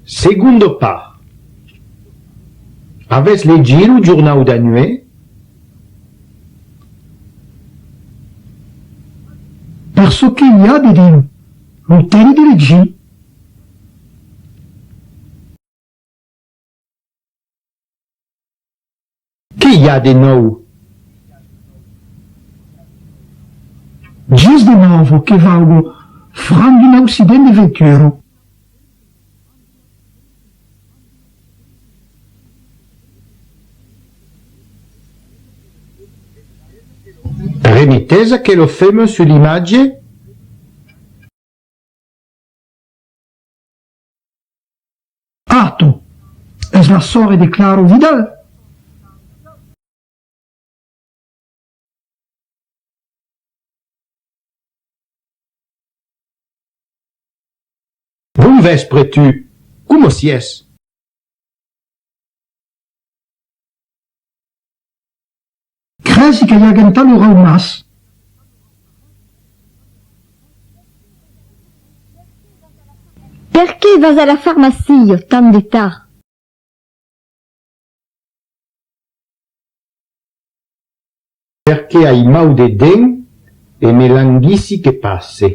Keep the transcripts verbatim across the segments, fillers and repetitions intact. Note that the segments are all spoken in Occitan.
Segonda part. Avètz legit lo jornau d'anuèit? Per çò que i a dedins, lo teni de legir. Qué i a de nòu? Ges de nòva que vauga franc d'un accident de veitura. Remetètz aquela femna sus l'imatge? Ato, es la sòrre de Claro Vidal. Bon vèspre, tu, coma siás? Cresi qu'ai agantat lo raumàs. Perqué vas a la farmacia tant de tard? Perque ai mau de dents e me languissi que passe.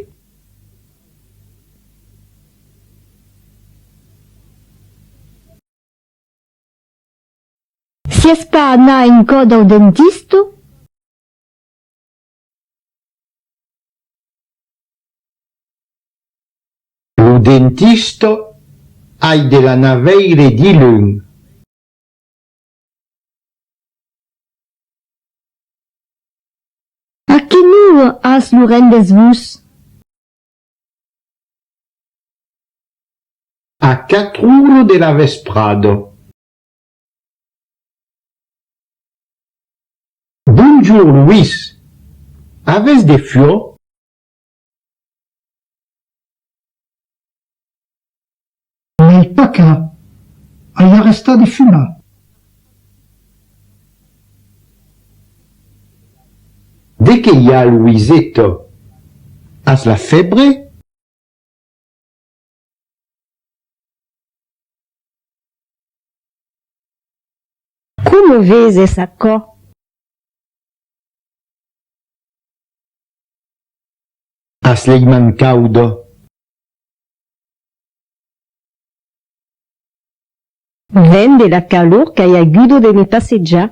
Siás pas anat en còp dau dentista? Lo dentista, ai de l'anar veire diluns. A quina ora as lo rendez-vous? A quatre oras de la vesprada. Bonjorn, Loís. Avètz de fuòc? N'ai pas cap. Ai arrestat de fumar. De qué i a, Loïseta? As la fèbre? Coma veses aquò? As lei mans caudas. Ven de la calor, qu'ai aguda de me passejar.